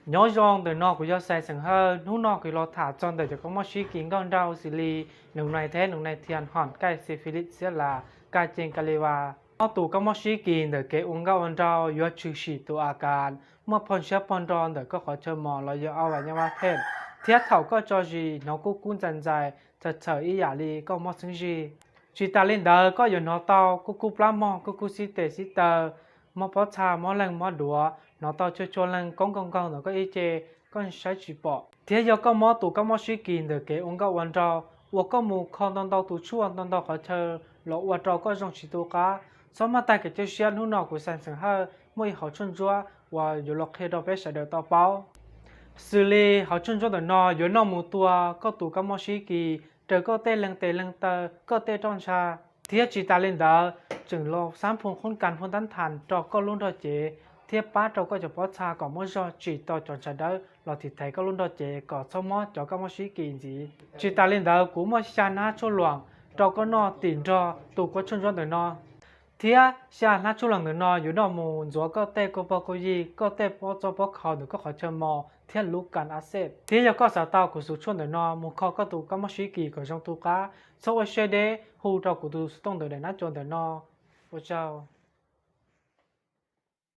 Nyob zoo, ntawm no kuv yog Xais xeem Hawj. Hnub no kuv los tham txog ntawm cov kab mob sib kis nkauj nraug xws li Nus Nais thiab Nus Nais Thias, Hom Kaij, Xis Fis Lis, Xiab Las, Kaj Cees, Ka Li Vas. Ob tug kab mob sib kis ntawm kev ua nkauj ua nraug yuav tshwm sim tus a kas muaj phoj ntshiab phoj nro ntawm koj qhov chaw mos los yog a vas nyab vab phem, thiab thaum koj tso zis hnov kub kub ntxais ntxais, txhawm txhawm ib yam li koj mob xeeb zig. Tsis tas li ntawd, koj yuav hnov tau kub kub plab mog, kub kub xib tes xib taw, mob pob txha, mob leeg mob duav, hnov tau tshua tshua leeg koob nkaug nkaug ntawm koj ib ce, koj saib tsis pom. Thiab yog koj mob tus kab mob sib kis ntawm kev ua nkauj ua nraug uas koj mus kho ntau ntau tus tshuaj ntau ntau qhov chaw los ua rau koj zoo tsis tu qab, txhob maj tag kev cia siab. Hnub no kuv Xais xeem Hawj muaj ib hom tshuaj ntsuab uas yuav los qhia rau peb sawv daws tau paub. Xws li hom tshuaj ntsuab ntawm no yuav noj mus tua koj tus kab mob sib kis, raws koj tej leeg tes leeg taw, koj tej roj ntsha. Thiab tsis tas li ntawd, tseem los xab phu qhoob kas phu tab thas rau koj lub nrog cev, thiab pab rau koj cov pob txha kom muaj zog tsim tau cov ntshav dawb los thim thaiv koj lub nrog cev kom txhob mob cov kab mob sib kis ntxiv. Tsis tas li ntawd, kuv muaj xya hnab tshuaj luam rau koj noj tim nrog tus kab tshuaj ntsuab ntawm no. Thiab xya hnab tshuaj luam ntawm no yuav noj mus ntxuav koj tej kua pog kua yig, koj tej pob txob pob khaus ntawm koj qhov chaw mos thiab lub kas a xej. Thiab yog koj xav tau kuv tus tshuaj ntawm no mus kho koj tus kab mob sib kis kom zoo tu qab, txhob ua siab deb, hu rau kuv tus xov tooj ntawm daim nab cua ntawm no. Ua tsaug.